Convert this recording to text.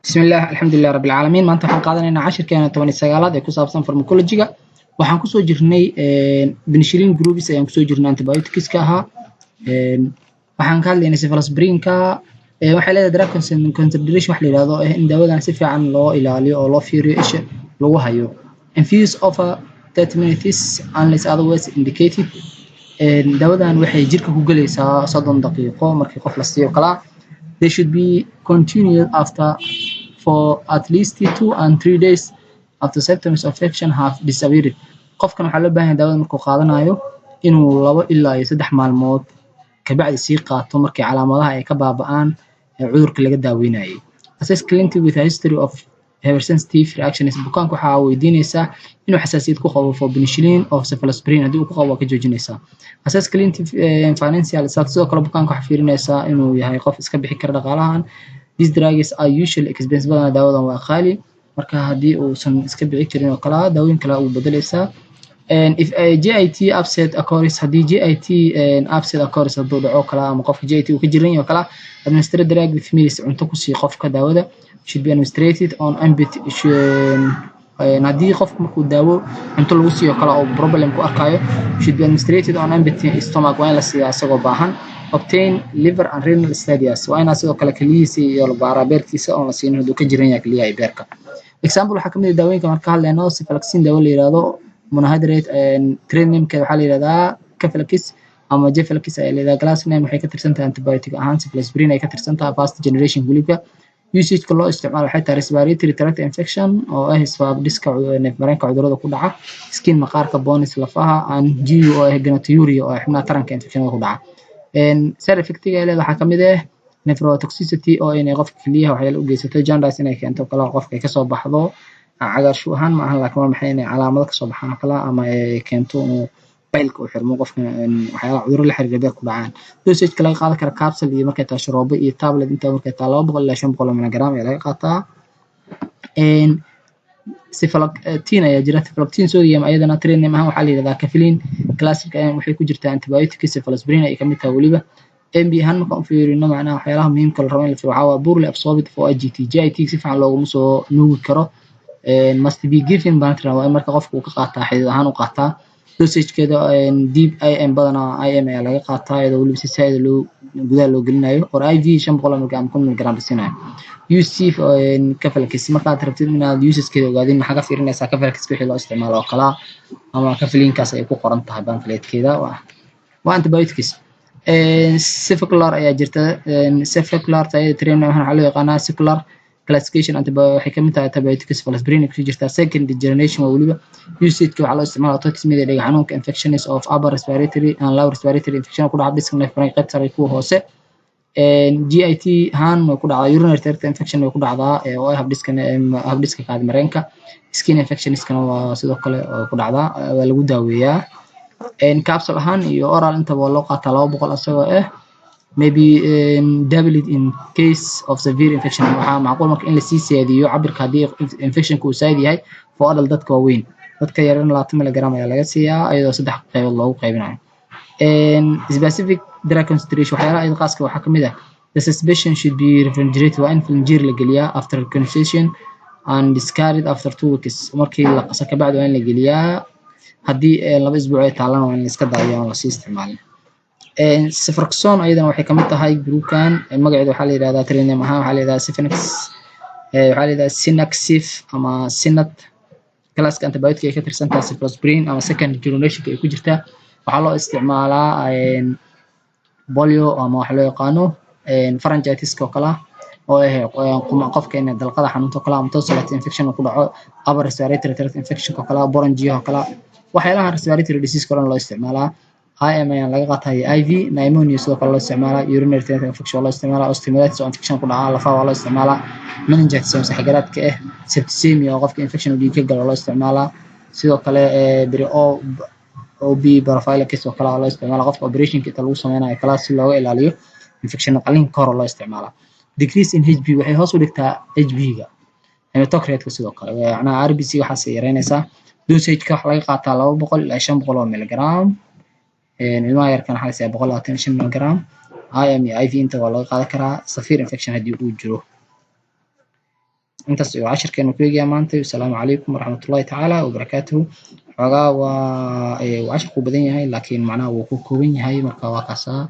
Bismillaah, alxamdulilah rabbi alcaalamiin. Maanta waxaan qaadanaynaa cashirkeena 19aad ee ku saabsan pharmacology-ga. Waxaan kusoo jirnay penicillin groups ayaan kusoo jirnay, antibioticska ahaa. Waxaan ka hadlaynay cephalosporinka. Waxay leedahay drug consideration wax la yidhahdo, in daawadan si fiican loo ilaaliyo oo loo fiiriyo, isha lagu hayo. Infuse over 30 minutes unless otherwise indicated. Daawadan waxay jirka ku gelaysaa 30 daqiiqo markii qof la siiyo kalaa. They should be continued after for at least 2 and 3 days after symptoms of infection have disappeared. Qofkan waxaa loo baahan yahay daawada markuu qaadanayo inuu 2 ilaa iyo 3 maalmood kabacdi sii qaato markii calaamadaha ay ka baaba'aan ee cudurka laga daaweynayay. Assess client with a history of hypersensitive reactions. Bukaanka waxaa weydiinaysaa inuu xasaasiyad ku qabo for penicillin or cephalosporin. Haddii uu ku qabo, waa ka joojinaysaa. Assess client financial status. Sidoo kale bukaanka waxaa fiirinaysaa inuu yahay qof iska bixi kara dhaqaalahan. These drugs are usually expensive. Badanaa daawadan waa qaali, marka haddii uusan iska bixi karin oo kale, daawooyin kale uu bedelaysaa. If a GIT upset occurs, haddii GIT upset occurs, hadduu dhaco kala ama qofka GIT uu ka jiran yahay oo kala, administer drug with meals, cunto ku sii qofka. Daawada should be administrated on empty. Haddii qofka markuu daawo cunto lagu siiyo kale oo problem ku arkayo, should be administrated on empty stomach, waa in la siiyaa isagoo baahan. Obtain liver and renal studies, waa inaa sidoo kale keliyihiisa iyo baaraa beerkiisa oon la siinin hadduu ka jiran yahay keliyaha iyo beerka. Example waxaa kamid ah daawooyinka marka hadlayno cephalexin, daawo la yihahdo monohydrate. Trade namekeeda waxaa la yihahdaa Keflex ama Jeflex ayaa la yihahdaa. Class name waxay ka tirsan tahay antibiotic ahaan cephalosporin ay ka tirsan tahay, first generation. Weliba usageka loo isticmaalo waxay tahay respiratory tract infection oo ah habdhiska neef mareenka cudurada ku dhaca, skin maqaarka, bones lafaha, and GU oo ah genitourinary oo ah xubnaha taranka infectionada ku dhaca. Side effectiga ay leedahay waxaa kamid ah nephrotoxicity oo inay qofka kelyaha waxyeelo u geysato, jaundice inay keento kale, qofka ay kasoo baxdo cagaarshow ahaan ma ahan, laakiin waa maxay, inay calaamado kasoo baxaan oo kale ama ay keento inuu bile-ka uu xirmo qofka, waxyaalaha cudurro la xiriira beerka ku dhacaan. Dosage-ka laga qaadan kara capsule iyo markay tahay sharoobo iyo tablet inta markay tahay 200 ilaa 500 milligram ayaa laga qaataa. Cephalothin ayaa jira, cephalothin sodium. Ayadana trade name ahaan waxaa la yihahdaa Keflin. Classic waxay ku jirtaa antibiotic cephalosporin ay kamid tahay. Weliba NB ahaan markaan u fiirino, macnaha waxyaalaha muhiimka la rabo in la fiiriyo waxaa waa poorly absorbed for GIT. GIT si fiican looguma soo nuugi karo. Must be given parenteral, waa in marka qofka uu ka qaataa xidid ahaan u qaataa. Dosagekeeda deep IM, badanaa IM ayaa laga qaataa, iyadoo weliba si saa'id loo gudaha loo gelinayo, or IV 500 milligram, 1000 milligram la siinayo. UC Keflex, markaad rabtid inaad usaskeeda ogaadin, maxaa ka fiirinaysaa? Keflex wixii loo isticmaalo oo kalaa ama Keflinkaas ay ku qoran tahay pamphletkeeda. Waa antibiotics. Cefaclor ayaa jirta. Cefaclor ayada trade name waxaa loo yaqaanaa Ceclor. Classification antibiotic waxay kamid tahay antibiotics cephalosporin ay kusii jirtaa, second generation waa. Weliba usage waxaa loo isticmaala otitis media, dhega xanuunka, infections of upper respiratory and lower respiratory infection ku dhaca dhiska neef mareenka qaybta sare iyo kuwa hoose. GIT ahaan way ku dhacdaa, urinary tract infection way ku dhacdaa oo ah habdhiska kaadi mareenka. Skin infectionskana waa sidoo kale way ku dhacdaa, waa lagu daaweeyaa. Capsule ahaan iyo oral intaba waa loo qaataa, 200 asagoo ah. Maybe double it in case of severe infection. Waxaa macquul marka in lasii siyaadiyo cabirka haddii infectionka uu saa'id yahay. For adult, dadka waaweyn, dadka yaryarna 20 milligram ayaa laga siiyaa, iyadoo saddex qaybood loogu qaybinayo. Specific drug concentration, waxyaalaha iyada khaaska waxaa kamid ah the suspension should be refrigerated, waa in flinjeer la geliyaa, after concentration and discarded after 2 weeks. Markii la qaso kabacdi waa in la geliyaa. Haddii 2 isbuuc ay taalana, waa in la iska daayo oon lasii isticmaalin. Ceftriaxone ayadana waxay kamid tahay groupkan. Magaceeda waxaa la yihahdaa, trade name ahaan waxaa la yihahdaa Cefonix, waxaa la yihahdaa Sinaxif ama Sinat. Classka antibiotic ay ka tirsan tahay cephalosporin ama second generation ay ku jirtaa. Waxaa loo isticmaalaa polio ama waxa loo yaqaano pharyngitis oo kale, oo ah qofka in dalqada xanuunta oo kale, ama tonsillitis infection ku dhaco, upper respiratory tract infection oo kale, bronchial oo kale, waxyaalaha respiratory disease oo dhan loo isticmaalaa. IM ayaa laga qaataa iyo IV. Pneumonia sidoo kale loo isticmaalaa, urinary tract infection waa loo isticmaalaa, osteomyelitis oo infection ku dhaca lafaha waa loo isticmaalaa, meningitis oo maskax garaadka ah, septicemia oo qofka infection uu dhiig ka galo loo isticmaalaa. Sidoo kale pre OP prophylaxis oo kale waa loo isticmaalaa, qofka operationka inta lagu sameynayo kala si looga ilaaliyo infection, qalliinka ka hor loo isticmaalaa. Decrease in HB, waxay hoos u dhigtaa HB-ga, hematocrit-ka sidoo kale, macnaha RBC waxaas ay yareynaysaa. Dosage-ka waxaa laga qaataa 200 ilaa 500 oo milligram. Ilmaha yarkan waxaa la siiyaa 125 milligram. IM iyo IV inta waa laga qaadan karaa severe infection haddii uu jiro. Intaas ayuu cashirkeenu ku eegaya maanta. Asalaamu calaykum waraxmatullahi tacaala wabarakaatuhu. Xoogaa waa cashirku badan yahay, laakiin macnaha wuu ku kooban yahay. Marka waa kaasaa.